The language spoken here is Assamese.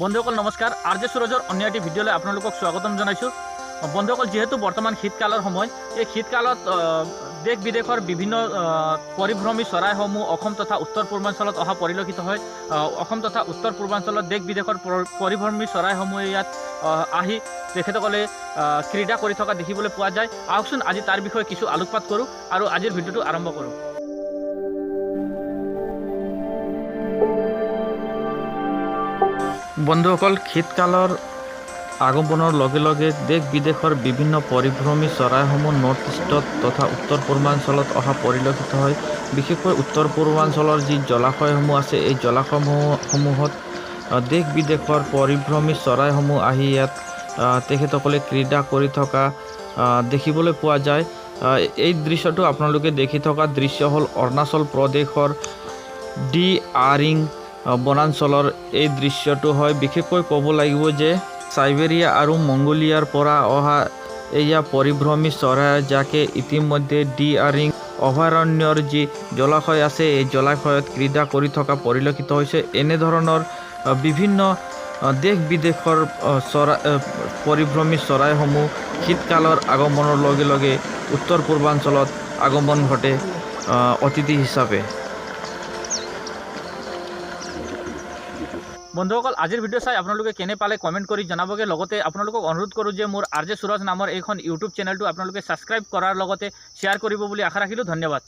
বন্ধুসকল নমস্কাৰ, আৰ জে সুৰজৰ অন্য এটি ভিডিঅ'লৈ আপোনালোকক স্বাগতম জনাইছোঁ। বন্ধুসকল, যিহেতু বৰ্তমান শীতকালৰ সময়, এই শীতকালত দেশ বিদেশৰ বিভিন্ন পৰিভ্ৰমী চৰাইসমূহ অসম তথা উত্তৰ পূৰ্বাঞ্চলত অহা পৰিলক্ষিত হয়। অসম তথা উত্তৰ পূৰ্বাঞ্চলত দেশ বিদেশৰ পৰিভ্ৰমী চৰাইসমূহে ইয়াত আহি তেখেতসকলে ক্ৰীড়া কৰি থকা দেখিবলৈ পোৱা যায়। আহকচোন আজি তাৰ বিষয়ে কিছু আলোকপাত কৰোঁ আৰু আজিৰ ভিডিঅ'টো আৰম্ভ কৰোঁ। বন্ধুসকল, শীতকালৰ আগমনৰ লগে লগে দেশ বিদেশৰ বিভিন্ন পৰিভ্ৰমী চৰাইসমূহ নৰ্থ ইষ্টত তথা উত্তৰ পূৰ্বাঞ্চলত অহা পৰিলক্ষিত হয়। বিশেষকৈ উত্তৰ পূৰ্বাঞ্চলৰ যি জলাশয়সমূহ আছে, এই জলাশয়সমূহত দেশ বিদেশৰ পৰিভ্ৰমী চৰাইসমূহ আহি ইয়াত তেখেতসকলে ক্ৰীড়া কৰি থকা দেখিবলৈ পোৱা যায়। এই দৃশ্যটো আপোনালোকে দেখি থকা দৃশ্য হ'ল অৰুণাচল প্ৰদেশৰ ডি আৰিং বনাঞ্চলৰ এই দৃশ্যটো হয়। বিশেষকৈ ক'ব লাগিব যে চাইবেৰিয়া আৰু মংগোলিয়াৰ পৰা অহা এয়া পৰিভ্ৰমী চৰাই যাকে ইতিমধ্যে ডি আৰিং অভয়াৰণ্যৰ যি জলাশয় আছে, এই জলাশয়ত ক্ৰীড়া কৰি থকা পৰিলক্ষিত হৈছে। এনেধৰণৰ বিভিন্ন দেশ বিদেশৰ চৰাই পৰিভ্ৰমী চৰাইসমূহ শীতকালৰ আগমনৰ লগে লগে উত্তৰ পূৰ্বাঞ্চলত আগমন ঘটে অতিথি হিচাপে। বন্ধুসকল, আজিৰ ভিডিঅ' চাই আপোনালোকে কেনে পালে কমেণ্ট কৰি জনাবগৈ। লগতে আপোনালোকক অনুৰোধ কৰোঁ যে মোৰ আৰ জে সুৰজ নামৰ এইখন ইউটিউব চেনেলটো আপোনালোকে ছাবস্ক্ৰাইব কৰাৰ লগতে শ্বেয়াৰ কৰিব বুলি আশা ৰাখিলোঁ। ধন্যবাদ।